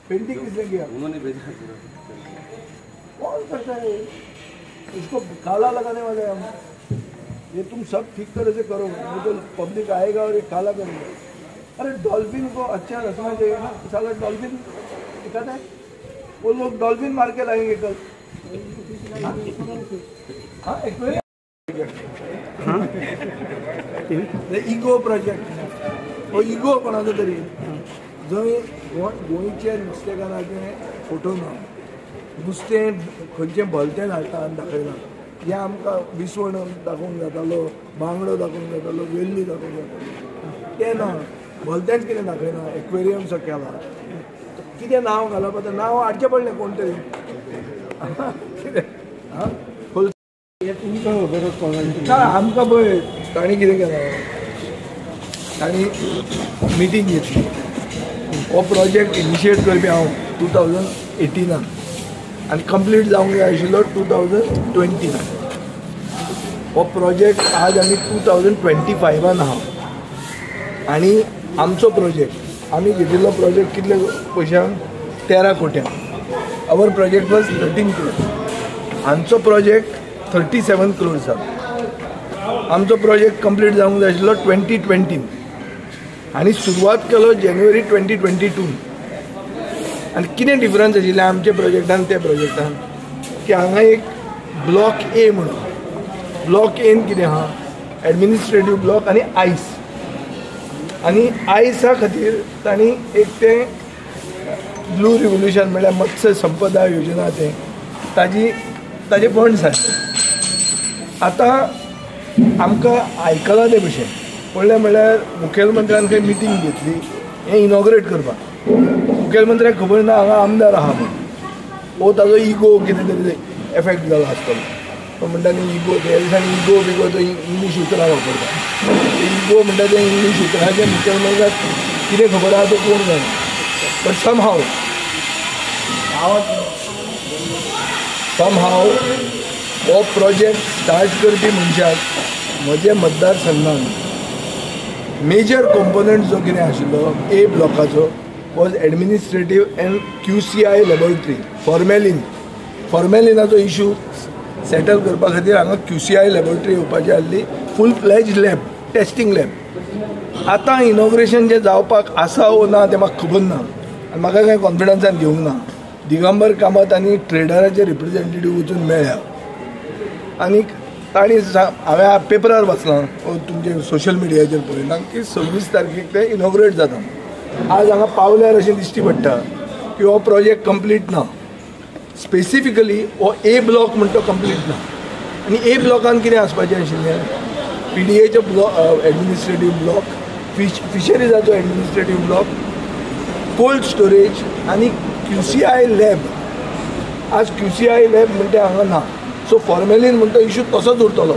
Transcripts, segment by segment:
Painting किसने किया? उन्होंने भेजा। कौन करता है इसको? काला लगाने वाले हम। ये तुम सब ठीक तरह से करो, नहीं तो पब्लिक आएगा और ये काला करेगा। अरे डॉल्फिन को अच्छा रखना चाहिए ना, साला डॉल्फिन दिखाता है। वो लोग डॉल्फिन मार के लाएंगे कल। हाँ, इगो प्रोजेक्ट हो इगो कोणाचो तरी जंय गोंयचे नुस्तेकाराचे फोटो ना, नुस्तें खंयचें भलतें घालता आनी दाखयना. हें आमकां विसवण दाखोवंक जातालो, बांगडो दाखोवंक जातालो, वेल्ली दाखोवंक जातालो, तें ना, भलतेंच कितें दाखयना. एक्वेरियम सो केला, कितें नांव घालप आतां नांव हाडचें पडलें कोण तरी. कितें आं ना आमकां पळय तांणी कितें केलां, तांणी मिटींग घेतली. हो प्रोजेक्ट इनिशिएट करपी हांव 2018 आनी कंप्लीट जावंक जाय आशिल्लो 2020. हो प्रोजेक्ट आज आमी 2025 आहा आनी आमचो प्रोजेक्ट, आमी घेतिल्लो प्रोजेक्ट कितले पयशांक? 13 कोट्यांक. Our project was 13 crore. आमचो प्रोजेक्ट 37 क्रोर्स जालो. आमचो प्रोजेक्ट कंप्लीट जावंक जाय आशिल्लो 2020 आनी सुरवात केलो जानेवारी 2022. आनी कितें डिफरन्स आशिल्लें आमच्या प्रोजेक्टान त्या प्रोजेक्टान की हांगा एक ब्लॉक ए म्हणून, ब्लॉक एन कितें आहा, एडमिनिस्ट्रेटीव ब्लॉक आनी आयस. आनी आयसा खातीर तांणी एक तें ब्लू रिवोल्युशन म्हणल्यार मत्स्य संपदा योजना, तें ताजी ताजे फंड्स आसले. आतां आमकां आयकलां ते भशेन पळयलें म्हणल्यार मुखेलमंत्र्यान खंय मिटींग घेतली हें इनॉग्रेट करपाक. मुखेलमंत्र्याक खबर ना हांगा आमदार आहा म्हूण. हो ताजो इगो कितें तरी एफेक्ट जाला आसतलो. तो म्हणटा न्ही इगो, त्या दिसांनी इगो बिगो तो इंग्लीश उतरां वापरता. इगो म्हणटा तें इंग्लीश उतराचें मुखेलमंत्र्याक कितें खबर आहा तो कोण जाणा. बट समहाव समहाव हो प्रोजेक्ट स्टार्ट करपी मनशाक म्हज्या मतदारसंघान मेजर कॉम्पोनंट जो कितें आशिल्लो ए ब्लॉकाचो was administrative and QCI laboratory. Formalin, फॉर्मेलिनाचो issue settle करपा खातीर हांगा QCI laboratory येवपाची आसली, full fledge lab, testing lab. आतां इनॉग्रेशन जें जावपाक आसा वो ना तें म्हाका खबर ना आनी म्हाका कांय कॉन्फिडन्सान घेवंक ना. दिगंबर कामत आनी ट्रेडराचे रिप्रेझेंटेटीव वचून मेळ्ळ्या आनी तांणी हांवें पेपरार वाचलां, तुमचे सोशल मिडियाचेर पळयलां की 26 तारखेक तें इनॉग्रेट जाता. आज हांगा पावल्यार अशें दिश्टी पडटा की हो प्रोजेक्ट कंप्लीट ना. स्पेसिफिकली हो ए ब्लॉक म्हणटा तो कंप्लीट ना. आनी ए ब्लॉकान कितें आसपाचें आशिल्लें, PDAचो ब्लॉक, एडमिनिस्ट्रेटीव ब्लॉक, फिशरीजाचो एडमिनिस्ट्रेटीव ब्लॉक, कोल्ड स्टोरेज आनी QCI lab. आज QCI lab म्हणटा हांगा ना. सो फॉर्मेलीन म्हणटा इशू तसोच उरतलो.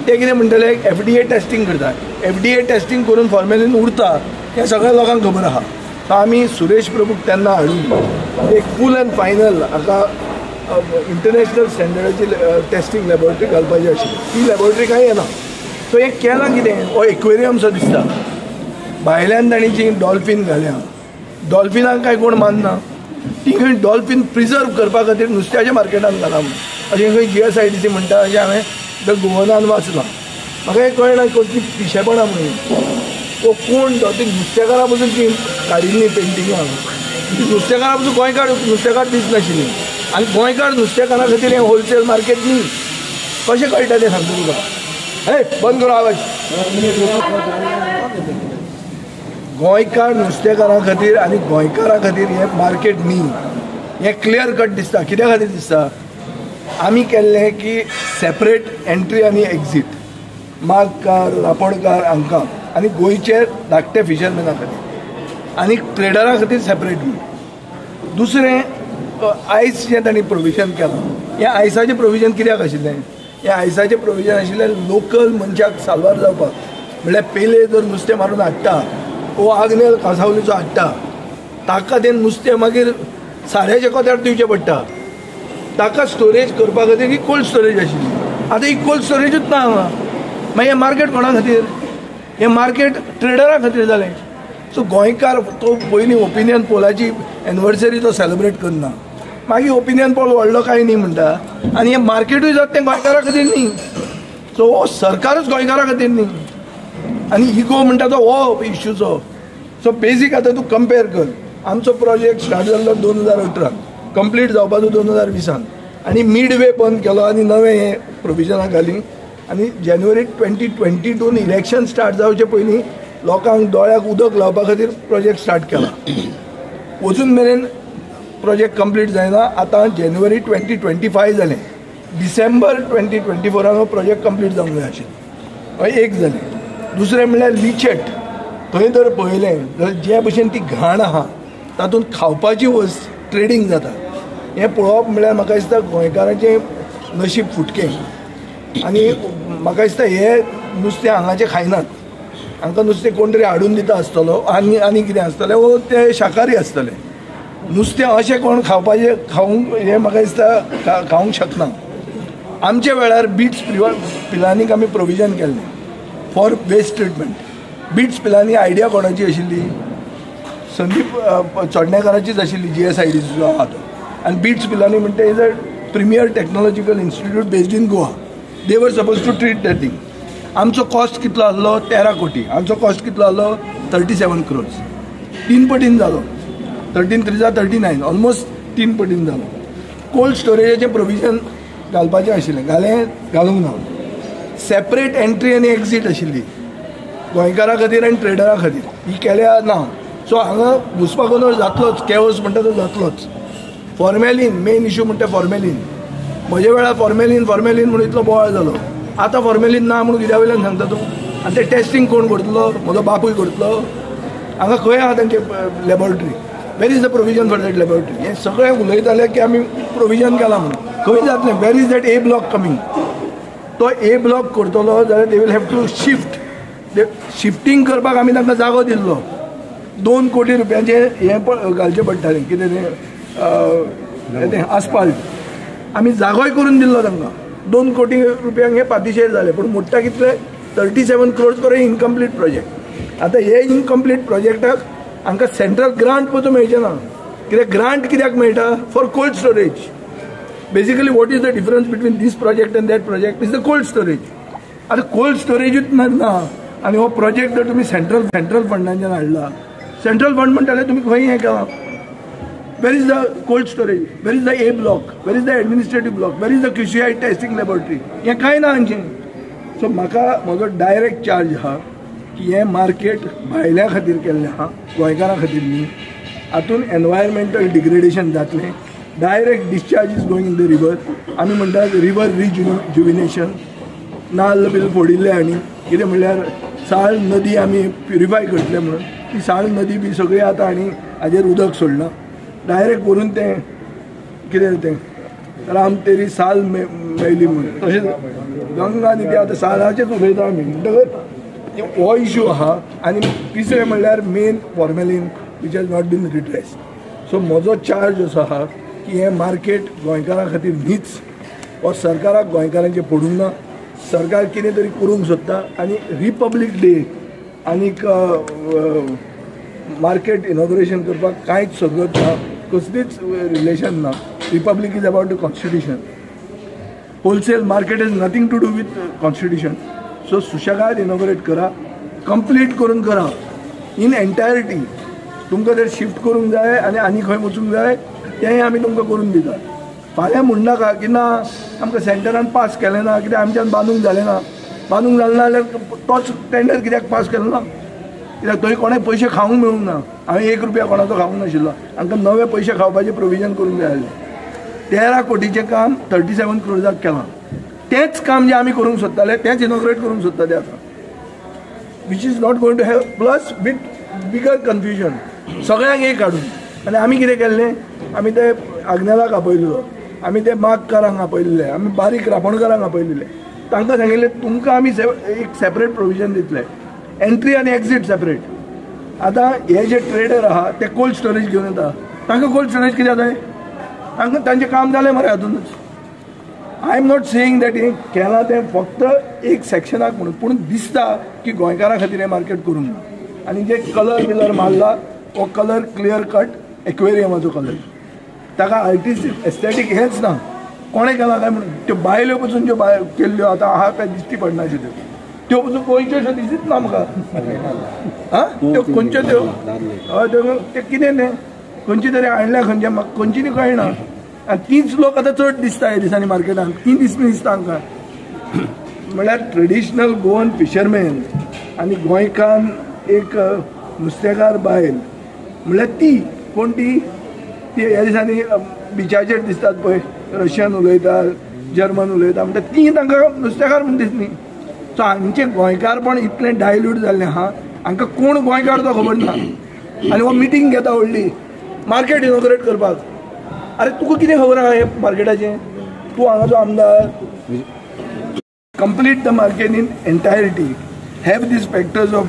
ते कितें म्हणटले, FDA testing करता, FDA testing करून फॉर्मेलीन उरता हें सगळ्या लोकांक खबर आहा. सो आमी सुरेश प्रभूक तेन्ना हाडून एक फूल एंड फायनल हाका इंटरनॅशनल स्टँडर्डाची टेस्टींग लॅबोरेटरी घालपाची आशिल्ली. ती लॅबोरेटरी कांय येना. सो हें केलां कितें, हो एक्वेरियम सो दिसता. भायल्यान तांणी जी डॉल्फीन घाल्या, डॉल्फिनाक कांय कोण मानना. ती खंय डॉल्फीन प्रिजर्व करपा खातीर नुस्त्याच्या मार्केटान घाला म्हूण अशें खंय GSIDC म्हणटा अशें हांवें the गोवनान वाचलां. म्हाका हें कळना कसली पिशेपणां म्हणून. तो कोण तो ती नुस्तेकारां पसून ती काडिल्ली पेंटिंगां, ती नुस्तेकारां पसून गोंयकार नुस्तेकार दिसनाशिल्ली. आनी गोंयकार नुस्तेकारां खातीर हें होलसेल मार्केट न्ही. कशें कळटा तें सांगता तुका. हे बंद करो आवाज. गोंयकार नुस्तेकारां खातीर आनी गोंयकारां खातीर हें मार्केट न्ही, हें क्लियर कट दिसता. कित्या खातीर दिसता? आमी केल्लें की सेपरेट एंट्री आनी एक्झीट, मागकार रापणकार हांकां आनी गोंयचे धाकटे फिशरमॅना खातीर आनी ट्रेडरा खातीर सेपरेट न्ही. दुसरें आयस जें तांणी प्रोविजन केलां, हें आयसाचें प्रोविजन कित्याक आशिल्लें? हें आयसाचें प्रोविजन आशिल्लें लोकल मनशाक साल्वार जावपाक. म्हणल्यार पेले जर नुस्तें मारून हाडटा वो आग्नेल कासावलीचो हाडटा ताका तें नुस्तें मागीर साऱ्याच्या कोत्यार दिवचें पडटा. ताका स्टोरेज करपा खातीर ही कोल्ड स्टोरेज आशिल्ली. आतां ही कोल्ड स्टोरेजूच ना हांगा. मागीर हें मार्केट कोणा खातीर? हें मार्केट ट्रेडरा खातीर जालें. सो गोंयकार तो पयलीं ओपिनियन पोलाची एनिवर्सरी तो सेलिब्रेट करना, मागीर ओपिनियन पोल व्हडलो कांय न्ही म्हणटा आनी हें मार्केटूय जाता तें गोंयकारा खातीर न्ही. सो हो सरकारूच गोंयकारा खातीर न्ही आनी इगो म्हणटा तो हो इश्यूचो. सो बेजीक आतां तूं कंपेर कर, आमचो प्रोजेक्ट स्टार्ट जाल्लो 2018, कंप्लीट जावपाचो 2020 आनी मिड वे बंद केलो आनी नवें हें प्रोविजनां घालीं आनी जानेवारी 2022 इलेक्शन स्टार्ट जावचे पयलीं लोकांक दोळ्याक उदक लावपा खातीर प्रोजेक्ट स्टार्ट केला. अजून मेरेन प्रोजेक्ट कंप्लीट जायना. आतां जानेवारी 2025 जालें, डिसेंबर 2024 हो प्रोजेक्ट कंप्लीट जावंक जाय आशिल्लो. एक जालें. दुसरें म्हणल्यार लिचेट, थंय जर पळयलें जाल्यार जे भशेन ती घाण आहा तातूंत खावपाची वस्त ट्रेडींग जाता. हें पळोवप म्हणल्यार म्हाका दिसता गोंयकारांचें नशीब फुटकें आनी म्हाका दिसता हे नुस्तें हांगाचें खायनात. हांकां नुस्तें कोण तरी हाडून दिता आसतलो आनी आनी कितें आसतलें वो ते शाकाहारी आसतले. नुस्तें अशें कोण खावपाचें खावंक हें म्हाका दिसता खावंक शकना. आमच्या वेळार बिट्स पिलानीक आमी प्रोविजन केल्लें for waste treatment. BITS Pilani idea कोणाची आशिल्ली? संदीप चोडणेकाराचीच आशिल्ली, GSID जो आहा तो. आनी बिट्स पिलानी म्हणटा is a premier technological institute based in Goa. They were suppose to treat that thing. आमचो कॉस्ट कितलो आसलो? 13 कोटी. आमचो कॉस्ट कितलो आसलो? 37 crores. 3 पटीन जालो. 13 3 जा 39, ऑलमोस्ट 3 पटीन जालो. कोल्ड स्टोरेजाचें प्रोविजन घालपाचें आशिल्लें, घालें घालूंक ना. सेपरेट एंट्री आनी एक्झीट आशिल्ली गोंयकारां खातीर आनी ट्रेडरा खातीर, ही केल्या ना. सो हांगा घुसपागोंदळ जातलोच, केवस म्हणटा तो जातलोच. फॉर्मेलीन मेन इशू म्हणटा फॉर्मेलीन. म्हज्या वेळार फॉर्मेलीन फॉर्मेलीन म्हणून इतलो बोवाळ जालो. आतां फॉर्मेलीन ना म्हणून कित्या वयल्यान सांगता तूं? आनी तें टेस्टींग कोण करतलो? म्हजो बापूय करतलो? हांगा खंय आहा तांचे laboratory? Where is the provision for that laboratory? हें सगळें उलयताले की आमी प्रोविजन केलां म्हणून, खंय जातलें? Where is that A block coming? तो ए ब्लॉक करतलो जाल्यार they will have to shift. Shifting करपाक आमी तांकां जागो दिल्लो. 2 कोटी रुपयांचें हें घालचें पडटालें, कितें तें आस्फाल्ट आमी जागोय करून दिल्लो तांकां. 2 कोटी रुपयांक हे पातिशेर जाले, पूण मोडटा कितले? 37 crores for incomplete project. आतां हे इनकम्प्लीट प्रोजेक्टाक हांकां सेंट्रल ग्रांट पसून मेळचें ना. कित्याक ग्रांट कित्याक मेळटा? For cold storage. Basically what is the difference between this project and that project is the cold storage. आतां कोल्ड स्टोरेजूच ना आनी हो प्रोजेक्ट जर तुमी सेंट्रल फंडांच्यान हाडला, सेंट्रल फंड म्हणटाले तुमी खंय हें केलां? Where is the cold storage? Where is the A block? Where is the administrative block? Where is the QCI testing laboratory? हें कांय ना हांचें. सो म्हाका म्हजो डायरेक्ट चार्ज आहा की हें मार्केट भायल्या खातीर केल्लें आहा, गोंयकारां खातीर न्ही. हातूंत एनवायरमेंटल डिग्रेडेशन जातलें. Direct discharge is going in the river. आमी म्हणटात रिवर रिजुविनेशन, नाल्ल बील फोडिल्ले आनी कितें म्हणल्यार साळ नदी आमी प्युरिफाय करतले म्हणून ती साळ नदी बी सगळी आतां आनी हाजेर उदक सोडलां. डायरेक्ट व्हरून तें कितें तें राम तेरी साल मेळ्ळी म्हणून, तशेंच गंगा नदी आतां सालाचेच उलयता आमी. म्हणटकच हो इशू आहा. आनी तिसरें म्हणल्यार main formalin which has not been redressed. So म्हजो चार्ज असो आहा की हें मार्केट गोंयकारां खातीर न्हीच, हो सरकाराक गोंयकारांचें पडूंक ना. सरकार कितें तरी करूंक सोदता आनी रिपब्लीक डे आनीक मार्केट इनॉग्रेशन करपाक कांयच सगळत ना, कसलीच रिलेशन ना. Republic is about the constitution. Wholesale market is nothing to do with constitution. So सुशेगाद इनॉग्रेट करा, कंप्लीट करून करा इन एंटायरिटी. तुमकां जर शिफ्ट करूंक जाय आनी आनी खंय वचूंक जाय तेंय आमी तुमकां करून दितात. फाल्यां म्हणनाका की ना आमकां सेंटरान पास केलें ना, कित्याक आमच्यान बांदूंक जालें ना. बांदूंक जालें ना जाल्यार तोच टेंडर कित्याक पास केलो ना? कित्याक थंय कोणें पयशे खावंक मेळूंक ना. हांवें 1 रुपया कोणाचो खावंक नाशिल्लो. हांकां नवे पयशे खावपाचें प्रोविजन करूंक जाय आसलें. 13 कोटीचें काम 37 क्रोर्साक केलां. तेंच काम जें आमी करूंक सोदताले तेंच इनॉग्रेट करूंक सोदता ते आतां, which is not going to have plus with bigger confusion. सगळ्यांक एक हाडून. आनी आमी कितें केल्लें, आमी ते आग्नेलाक आपयल्लो, आमी ते मागकारांक आपयल्ले, आमी बारीक रांपणकारांक आपयल्ले. तांकां सांगिल्लें तुमकां आमी एक सेपरेट प्रोविजन दितले, एंट्री आनी एक्झीट सेपरेट. आतां हे जे ट्रेडर आहा ते कोल्ड स्टोरेज घेवन येता, तांकां कोल्ड स्टोरेज कित्याक जाय? तांकां तांचें काम जालें मरे हातूनच. I am not saying that हें केलां तें फक्त एक सेक्शनाक म्हणून, पूण दिसता की गोंयकारां खातीर हें मार्केट करूंक ना. आनी जे कलर बिलर मारला हो कलर क्लियर कट एक्वेरियमाचो कलर, ताका आर्टिस्टीक एस्थेटीक हेंच ना. कोणें केलां काय म्हणून त्यो बायल्यो पसून ज्यो बायल केल्ल्यो आतां आहा काय दिश्टी पडनाशिल्ल्यो, त्यो पसून गोंयच्यो अश्यो दिसत ना म्हाका. आं, त्यो खंयच्यो त्यो हय त्यो कितें तें खंयची तरी हाडल्या, खंयच्या म्हाका खंयची ती कळना. आनी तीच लोक आतां चड दिसता ह्या दिसांनी मार्केटान, ती दिसपी दिसता हांकां. म्हळ्यार ट्रेडिशनल गोवन फिशरमॅन आनी गोंयकान एक नुस्तेकार बायल म्हळ्यार ती कोण ती ती ह्या दिसांनी बिचाचेर दिसतात पळय, रशियन उलयतात, जर्मन उलयता, म्हणटा ती तांकां नुस्तेकार म्हूण दिसनी. सो हांचें गोंयकारपण इतलें डायल्यूट जाल्लें आहा, हांकां कोण गोंयकार तो खबर ना. आनी हो मिटींग घेता व्हडली मार्केट इनॉग्रेट करपाक. अरे तुका कितें खबर आहा हे मार्केटाचें? तूं हांगाचो आमदार. Complete the market in entirety, have these factors of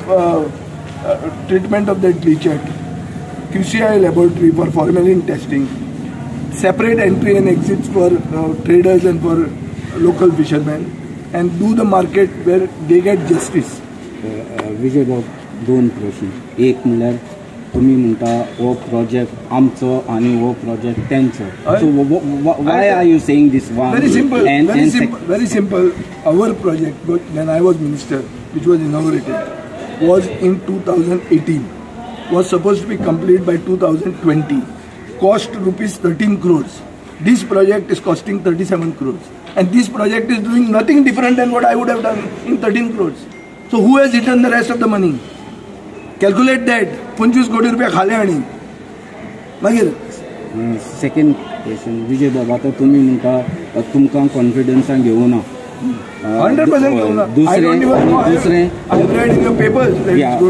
treatment of that leachate, QCI laboratory for formalin testing, separate entry and exits for traders and for local fishermen, and do the market where they get justice. Vijay बाब, दोन प्रश्न. एक म्हणल्यार तुमी म्हणटा हो project आमचो आनी हो प्रोजेक्ट तेंचो, so why are you saying this one? Very simple, very simple. Our project when I was minister, which was inaugurated, was in 2018, was supposed to be complete by 2020, cost rupees 13 crores. This project is costing 37 crores, and this project is doing nothing different than what I would have done in 13 crores. So who has eaten the rest of the money? Calculate that. 25 कोटी रुपया खाले. आनी मागीर second question Vijay बाबा, आतां तुमी म्हणटा तुमकां कॉन्फिडन्सान घेवना, 100% घेवना. दुसरें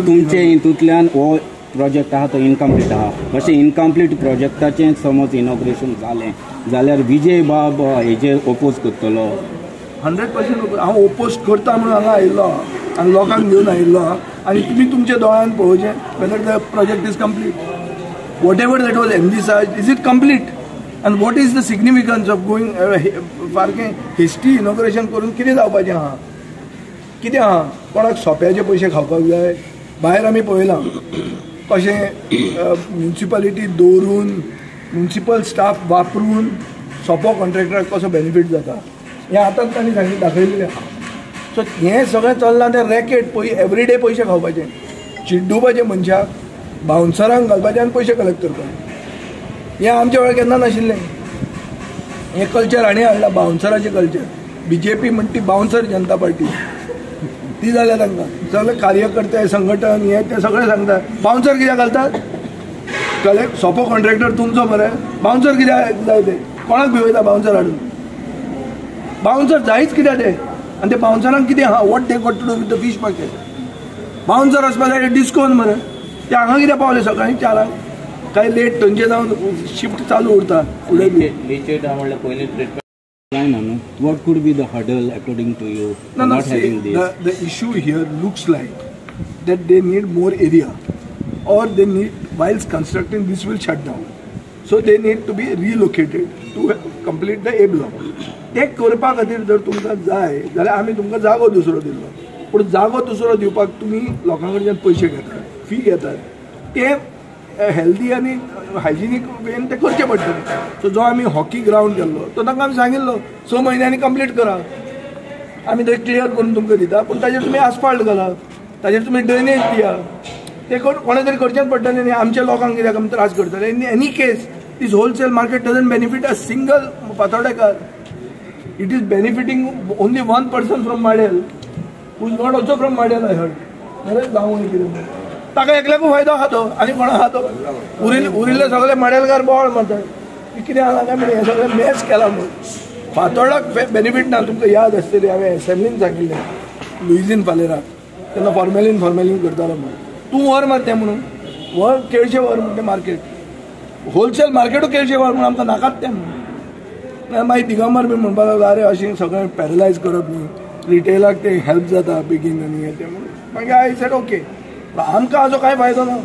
तुमचे हितूंतल्यान हो प्रोजेक्ट आहा तो इनकम्प्लीट आहा. अशें इनकम्प्लीट प्रोजेक्टाचें समज इनॉग्रेशन जालें जाल्यार विजय बाब हेजेर ओपोज करतलो? 100% हांव ओपोज करता म्हणून हांगा आयिल्लो आनी लोकांक घेवन आयिल्लो. आनी तुमी तुमच्या दोळ्यान पळोवचें whether the project is complete, whatever that was envisaged, is it complete, and what is the significance of going सारकें हेस्टी इनॉग्रेशन करून कितें जावपाचें आहा? कितें आहा? कोणाक सोंप्याचे पयशे खावपाक जाय? भायर आमी पळयलां कशें म्युनिसिपालिटी दवरून म्युनिसिपल स्टाफ वापरून सोंपो कॉन्ट्रॅक्टराक कसो बेनिफीट जाता हें आतांच तांणी सांगिल्लें, दाखयलें आहा. सो हें सगळें चल्लां तें रॅकेट, पय एवरीडे पयशे खावपाचे, चिड्डुपाचे मनशाक, बाउन्सरांक घालपाचे आनी पयशे कलेक्ट करपाचे. हें आमच्या वेळार केन्ना नाशिल्लें. हें कल्चर हांणी हाडलां, बाउन्सराचें कल्चर. बीजेपी म्हणटा ती बाउन्सर जनता पार्टी, ती जाल्या तांकां. सगळे कार्यकर्ते, संघटन हे ते सगळे सांगतात बाउन्सर कित्याक घालतात? कलेक्ट सोंपो कॉन्ट्रॅक्टर तुमचो मरे, बाउन्सर कित्याक जाय ते? कोणाक भिवयता बाउन्सर हाडून? बाउन्सर जायच कित्याक ते? आनी ते बाउन्सरांक कितें आहा? What they got to do with the fish market? Bouncer वचपा जाय डिस्कोन मरे, ते हांगा कित्याक पावले सकाळीं 4 काय लेट थंयचे जावन शिफ्ट चालू उरता फुडें. जायना न्हू. What could be the hurdle according to you? No, no, see, the issue here looks like that they need more area, or they need, whilst constructing this will shut down, so they need to be relocated to complete the A block. ते करपा खातीर जर तुमकां जाय जाल्यार आमी तुमकां जागो दुसरो दिल्लो, पूण जागो दुसरो दिवपाक तुमी लोकां कडच्यान पयशे घेतात, फी घेतात, ते हेल्दी आनी हायजिनीक वेन ते करचें पडटलें. सो जो आमी हॉकी ग्रावंड केल्लो तो तांकां आमी सांगिल्लो 6 म्हयन्यांनी कंप्लीट करा, आमी थंय क्लियर करून तुमकां दिता, पूण ताजेर तुमी आसफाल्ट घाला, ताजेर तुमी ड्रेनेज दिया, ते कोणें तरी करचेंच पडटलें न्ही. आमच्या लोकांक कित्याक आमी त्रास करतले? In any case this wholesale market doesn't benefit a single फातोर्डेकार. It is benefiting only one person from Madel, who is not also from Madel, I heard. जावं कितें. ताका एकल्याकूय फायदो आहा तो आनी कोणा आहा तो. उरिल्ले सगळे मडेलकार बोवाळ मारतात कितें आहा काय म्हणून हें सगळें मॅस केलां म्हणून. फातोर्डाक बेनिफीट ना. तुमकां याद आसतली हांवें एसेंब्लीन सांगिल्लें लुईझीन फालेराक तेन्ना फॉर्मेलीन फॉर्मेलीन करतालो म्हणून तूं व्हर मार तें म्हणून व्हर केळशे व्हर म्हणटा मार्केट होलसेल मार्केटूय केळशे व्हर म्हणून आमकां नाकात तें म्हणून. मागीर दिगंबर बी म्हणपाक लागलो अरे अशें सगळें पॅरलायज करप न्ही, रिटेलाक तें हेल्प जाता बेगीन आनी हें तें म्हणून. मागीर I said okay, आमकां हाजो कांय फायदो ना.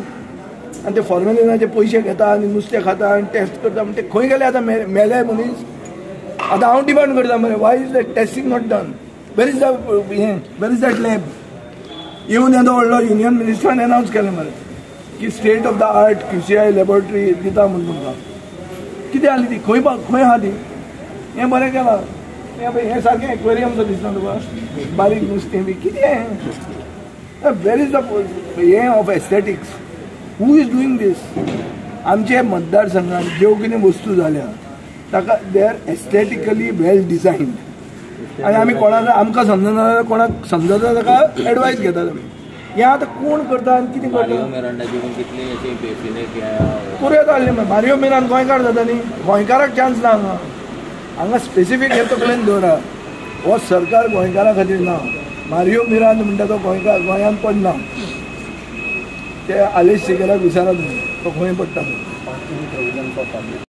आनी ते फॉर्मेलिनाचे पयशे घेता आनी नुस्तें खाता आनी टेस्ट करता म्हण ते खंय गेले आतां मेले मनीस. आतां हांव डिमांड करता मरे, why is that testing not done, where is the हें, वेर is that lab. येवन येदो व्हडलो युनियन मिनिस्टरान एनावन्स केलें मरे की state of the art QCI laboratory दिता म्हूण तुमकां. कितें आसली ती, खंय खंय आहा ती. हें बरें केलां, हें सारकें एक्वेरियमचो दिसना तुका, बारीक नुस्तें बी कितें हें. वेर is the हें of aesthetics, who is doing this. आमचे मतदारसंघात ज्यो कितें वस्तू जाल्या ताका they are aesthetically well designed. आनी आमी कोणाक आमकां समजना जाल्यार कोणाक समजता ताका एडवायस घेतात आमी. हें आतां कोण करता आनी कितें करता. करूं येता आसलें मारियो मिरांद गोंयकार जाता न्ही, गोंयकाराक चान्स ना हांगा. हांगा स्पेसिफीक हें तकलेन दवरा, हो सरकार गोंयकारा खातीर ना. मारियो मिरांद म्हणटा तो गोंयकार गोंयांत पडना, ते आलेश सिकेराक विचारा तुमी तो खंय पडटा तो.